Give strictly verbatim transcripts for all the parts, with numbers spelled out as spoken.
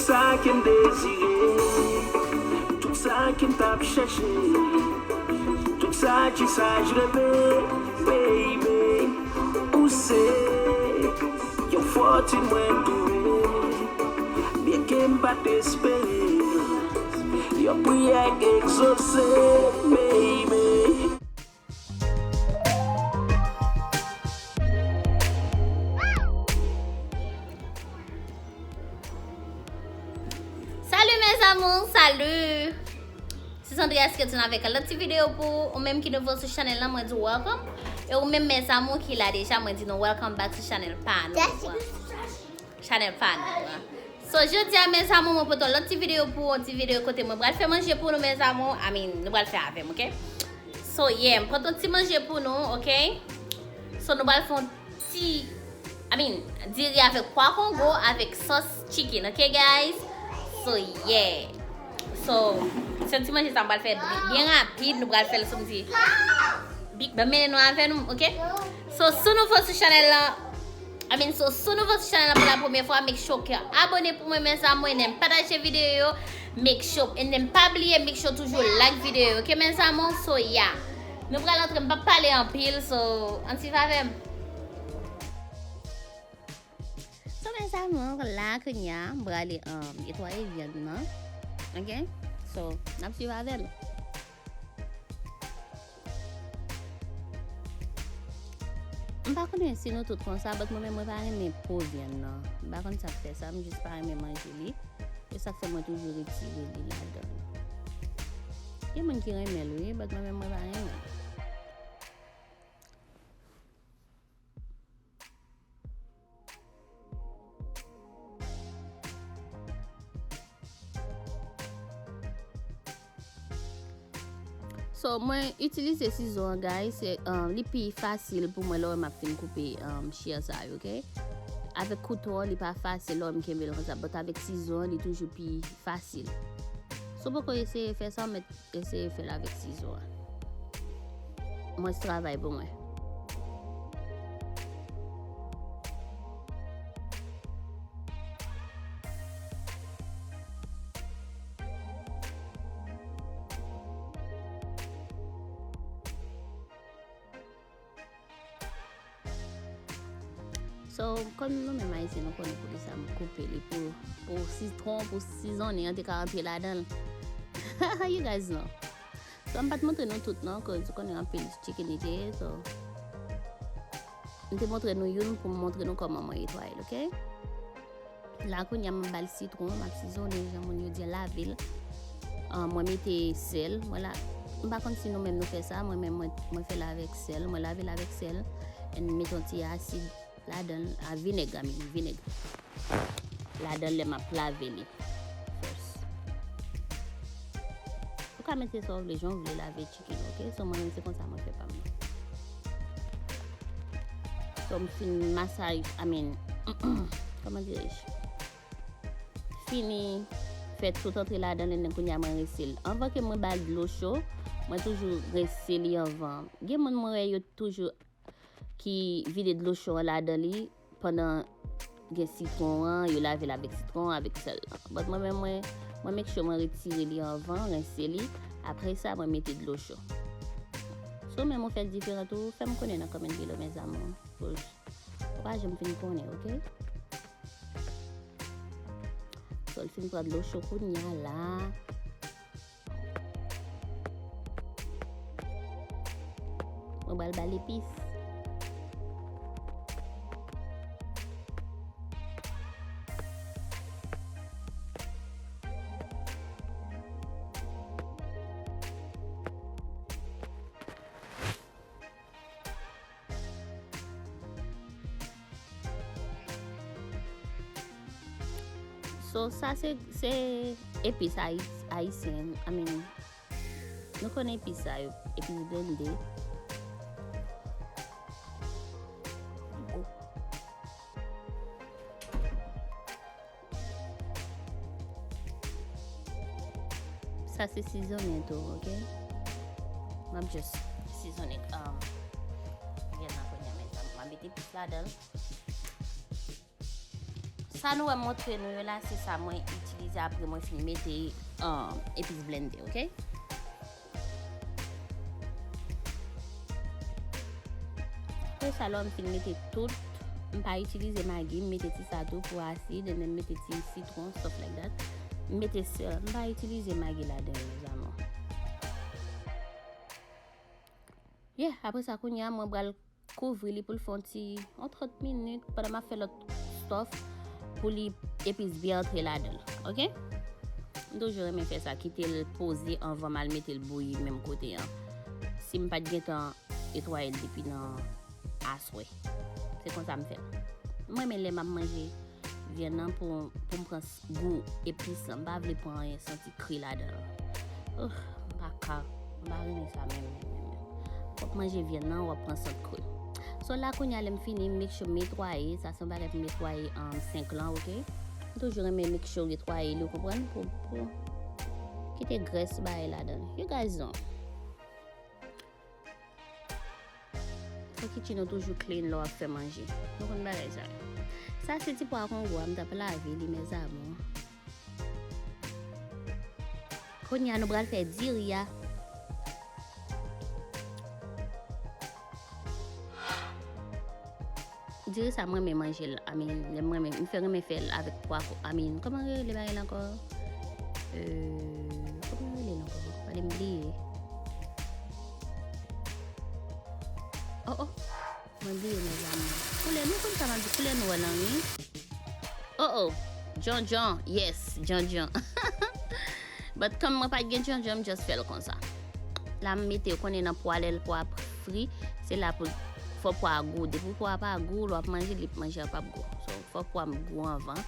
Sa ke m dezire, tout sa ke m t ap chèche, tout sa jis sa j reve, baby. Ou se yon fòtin mwen twouve, byenke m pa t espere, yon priyè k egzose, baby. Salut mes amours, salut. Se Sandria ki retounen avèk yon lòt ti videyo pou ou. Ou menm ki nouvo sou chanèl la, mwen di w welcome. E ou menm mes amours ki la deja, mwen di nou welcome back sou chanèl pa nou an. Chanèl pa nou an. So, jodi a, mes amours, mwen pote yon lòt ti videyo pou ou, yon ti videyo kote mwen pral fè manje pou nou, mes amours. I mean, nou pral fè avè m, ok? So, yeah, m pote yon ti manje pou nou, ok? So, nou pral fè yon ti, I mean, diri avèk pwa kongo, avèk sòs chicken, ok, guys? So, yeah. So, se yon ti manje sa m pral fè byen rapid, nou pral fè l sou m di. Big, ban mennen nou avè nou, ok? So, si w nouvo sou chanèl la, I mean, so, si w nouvo sou chanèl la pou la premyè fwa, make sure ke abone pou mwen, mes amours, and then pataje videyo yo, make sure, and then pa bliye, make sure toujou like videyo yo, ok, mes amours? So, yeah. Nou pral antre, m p ap pale anpil, so, ann swiv avè m. So, mes amours, la, kounye a, m prale, um, netwaye vyann nan, ok? So, n ap swiv avè l. M pa konnen si nou tout konsa, but mwen menm mwen pa renmen po vyann nan. M pa konn sa k fè sa, m jis pa renmen manje li. E sa k fè mwen toujou retire li ladan l. Gen moun ki renmen l wi, but mwen menm mwen pa renmen l. So, mwen itilize sizo an, guys, se, um, li pi fasil pou mwen lè w wè m ap fin koupe, um, chè sa yo, ok? Avèk kouto an, li pa fasil lè w wè m kenbe l konsa, but avèk sizo an, li toujou pi fasil. Si w poko eseye fè sa, w mèt eseye fè l avèk sizo a. Mwens travay pou mwen. So, kòm nou menm Ayisyen, nou konnen poukisa m koupe li pou, pou sitwon, pou sizonnen an te ka rantre ladan l. You guys know. So, m pa t montre nou tout non, cause ou konnen anpil chicken li te ye, so. M te montre nou youn pou m montre nou kòman mwen netwaye l, ok? La, kounye a, m ap ba l sitwon, m ap sizonnen, jan moun yo di, lave l. Ah, mwen mete sèl. Mwen la, m pa konn si nou menm nou fè sa, mwen menm, mwen, mwen fè l avèk sèl. Mwen lave l avèk sèl, and mete yon ti asid ladan l, a, vinèg, I mean, vinèg. Ladan l lè m ap lave li first. Ou ka mete sa w vle, jan w vle lave chicken, ok? So, mwen menm, se konsa mwen fè pa m nan. So, m fin masaj, I mean, kòman dirais-je? Fini fè tout antre ladan l, and then kounye a mwen rense l. Anvan ke mwen ba l dlo cho, mwen toujou rense li anvan. Gen moun mwen wè yo toujou ki vide dlo cho an ladan li pandan gen sitwon an, yo lave l avèk sitwon an, avèk sèl lan. But mwen menm, mwen, mwen make sure mwen retire li anvan, rense li. Apre sa, mwen mete dlo cho. Si w menm ou fè l diferan tou, fè m konnen nan comment below, mes amours. Pou, ou pa janm fin konnen, ok? So, l fin pran dlo cho kounye a la. Mwen pral ba l epis. So, sa se, se epis ayi-, ayisyen, I mean, nou konnen epis sa yo, epis blende. Sa se sizonnen tou, ok? M ap just sizonnen, um, vyann nan kounye a, men m ap mete epis ladan l. Sa nou wè m montre nou yo la, se sa mwen itilize apre mwen fin mete, um, epis blende, oke? Apre sa, lè m fin mete tout, m pa itilize magi, m mete ti sa tou pou asid, and then m mete ti sitwon, stuff like that. M mete sèl, m pa itilize magi ladan, mezanmi. Yeah, apre sa, kounye a, mwen pral kouvri li pou l fè yon ti, yon trant minit, pandan m ap fè lòt stuff pou li epis byen antre ladan l, oke? M toujou renmen fè sa, kite l poze anvan m al mete l bouyi menm kote an. Si m pa t gentan netwaye l depi nan aswè. Se konsa m fè l. Mwen renmen lè m ap manje vyann nan pou, pou m pran s-, gou epis lan. M pa vle pran anyen santi kri ladan l. Ohh, m pa ka, m pa renmen sa menm, menm, menm, menm. W ap manje vyann nan, w ap pran sant kri. So la, kounye a, lè m fini, m make sure m netwaye. Sa se yon bagay pou m netwaye, um, senk lan, oke? M toujou renmen make sure netwaye li, w konprann? Pou, pou kite grès bagay ladan l. You guys know. Fò kitchen ou toujou clean lè w ap fè manje. Nou konn bagay sa. Sa se ti pwa kongo a, m t ap lave li, mes amours. Kounye a, nou pral fè diri a. Diri sa, mwen renmen manje l. I mean, lè mwen renmen, m fè renmen fè l avèk pwa ko-, I mean, kòman yo rele bagay la ankò? Euh, kòman yo rele l ankò? Gade m bliye. Oh, oh. Mwen bliye, mezanmi. Koulè, nou konn sa m ap di, koulè nwè lan, wi. Oh, oh. Djondjon. Yes, djondjon. But kòm mwen pa t gen djondjon, m just fè l konsa. La, m mete, ou konnen nan pwa, lè l pwa fri, se la pou, fò pwa a gou. Depi pwa a pa gou, lè w ap manje, li manje a p ap gou. So, fò pwa m gou anvan.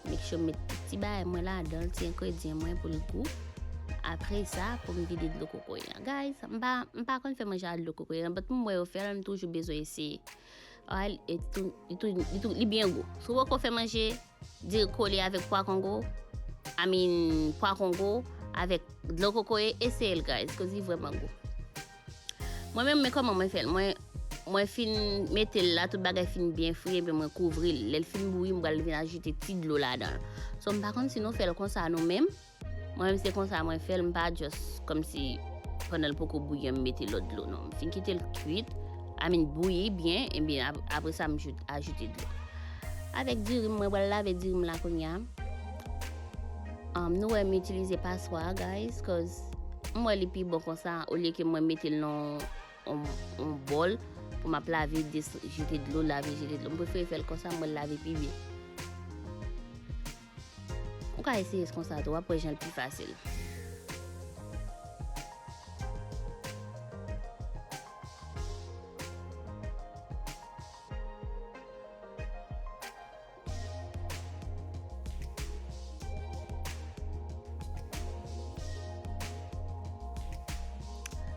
Make sure m met tout ti bagay mwen ladan l, ti engredyan mwen pou l gou. Apre sa, pou m vide dlo kokoye an. Guys, m pa, m pa konn fè manje a dlo kokoye an, but m wè yo fè l, m toujou bezwen eseye. Ay, li tou, li tou, li tou, li byen gou. Si w poko fè manje, diri kole avèk pwa kongo, I mean, pwa kongo, avèk dlo kokoye, eseye l, guys, cause li vrèman gou. Mwen menm, men kòman mwen fè l. Mwen, mwen fin mete l la, tout bagay fin byen fri, epi mwen kouvri l. Lè l fin bouyi, m pral vin ajoute ti dlo ladan l. So, m pa konn si nou fè l konsa nou menm. Mwen menm, se konsa mwen fè l, m pa just kòmsi pandan l poko bouyi an, m mete lòt dlo, non. M fin kite l kwit, I mean, bouyi byen, epi ap-, apre sa, m jout-, ajoute dlo. Avèk diri m, mwen pral lave diri m la kounye a. Um, nou wè m itilize paswa, guys, cause m wè li pi bon konsa, olye ke mwen mete l nan yon, yon bòl pou m ap lave, des-, jete dlo, lave, jete dlo. M prefere fè l konsa, mwen lave pi byen. Ou ka eseye konsa tou, w ap wè jan l pi fasil.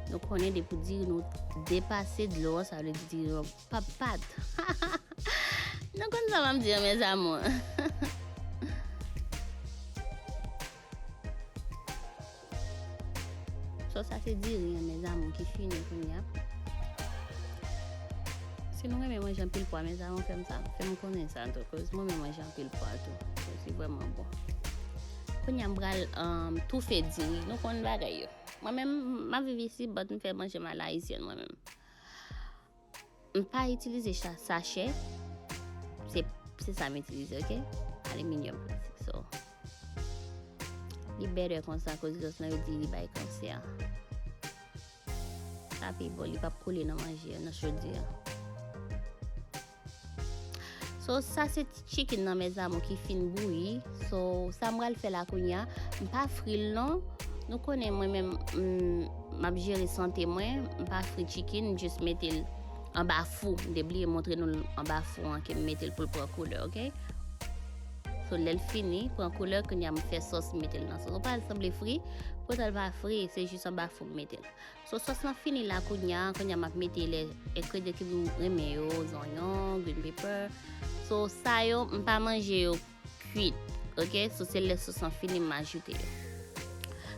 Nou konnen depi w di nou depase dlo an, sa vle di diri an p ap pat. Nou konn sa m ap di an, mes amours. So, sa se diri an, mes amours, ki fini kounye a. Si nou renmen manje anpil pwa, mes amours, fè m sa, fè m konnen sa tou, cause mwen menm manje anpil pwa tou. So, se vrèman bon. Kounye a, m pral, um, toufe diri. Nou konn bagay yo. Mwen menm, m ap viv isit, but m fè manje m a la ayisyèn mwen menm. M pa itilize cha-, sachè. Se, se sa m itilize, oke? Aliminyòm plastik. So, li better konsa, cause just nan yo di li bay kansè. Sa pi bon, li p ap kole nan manje a, nan chodyè a. So, sa se ti chicken nan, mes amours, ki fin bouyi. So, sa m pral fè la kounye a, m pa fri l non. Nou konnen mwen menm, m, m ap jere sante mwen, m pa fri chicken, m just mete l anba fou. M te bliye montre nou l anba fou an ke m mete l pou l pran koulè, oke? So, lè l fini pran koulè, kounye a m fè sòs, m mete l nan sòs. Ou pa wè l sanble fri, poutan l pa fri, se jis anba fou m mete l. So, sòs lan fini la kounye a, kounye a m ap mete lè engredyan ke m renmen yo, zonyon, green pepper. So, sa yo, m pa manje yo kwit, oke? So, se lè sòs lan fini, m ajoute yo.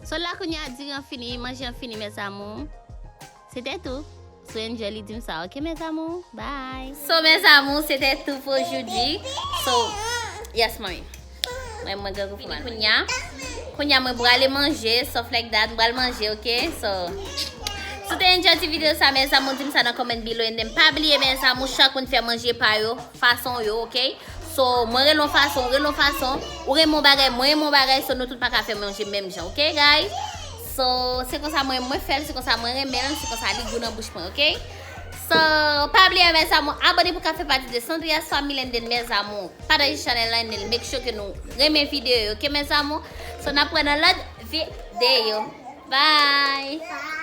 So, la kounye a, diri an fini, manje an fini, mes amours. Se te tou. So, enjoy li, di m sa, oke, mes amours? Bye! So, mes amours, se te tou pou jodi. So, Yes, mami. Mwen, mwen gen gwo fè mal. Kounya, kounya mwen prale manje, stuff like that, mwen pral manje, ok? So, si w te enjoy ti video sa, mes amours, di m sa nan comment below, and then pa bliye, mes amours, chak moun fè manje pa yo, fason yo, ok? So, mwen rele yon fason, ou rele yon fason, ou renmen yon bagay, mwen renmen yon bagay, so nou tout pa ka fè manje menm jan, ok, guys? So, se konsa mwen, mwen fè l, se konsa mwen renmen l, se konsa li gou nan bouch mwen, ok? So, pa bliye, mes amours, abone pou ka fè pati de Cendrilla's Family, and then, mes amours, pataje chanèl la, and then make sure ke nou renmen videyo yo, ok, mes amours? So, n ap wè nan lòt videyo. Bye!